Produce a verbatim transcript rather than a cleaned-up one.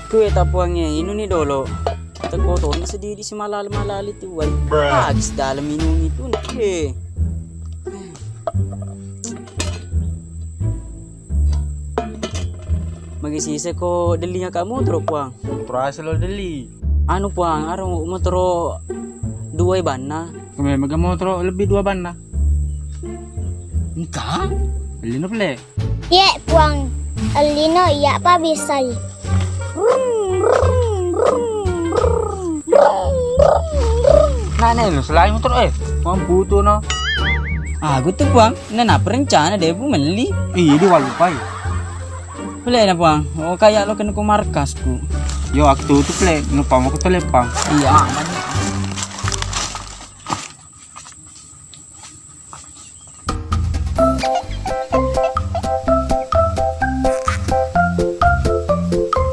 Kue ta puangnge, inunni dolo. Teko toni sedidi si malali-malali tu wai. Agis dalam minungi tu. Eh. Magi sise ko delli ka motoro, Puang? Motoro asa lo delli. Anu, Puang, aro motoro dua banna. Kome mega motoro lebih dua banna. Engka? Delli no pele. Ye, Puang, ellino iya pa bisai. Nah, nih, lu selain motoro, eh, Puang butuh no. Ah, gue tuh, Puang, nah, nah, perencana deh, Bu, melli. Iya, di walupai. Boleh na, Puang. Oh, kayak lo kena ku markasku. Yo, aku tutup le, nupa mau ke telepang. Iya, aman.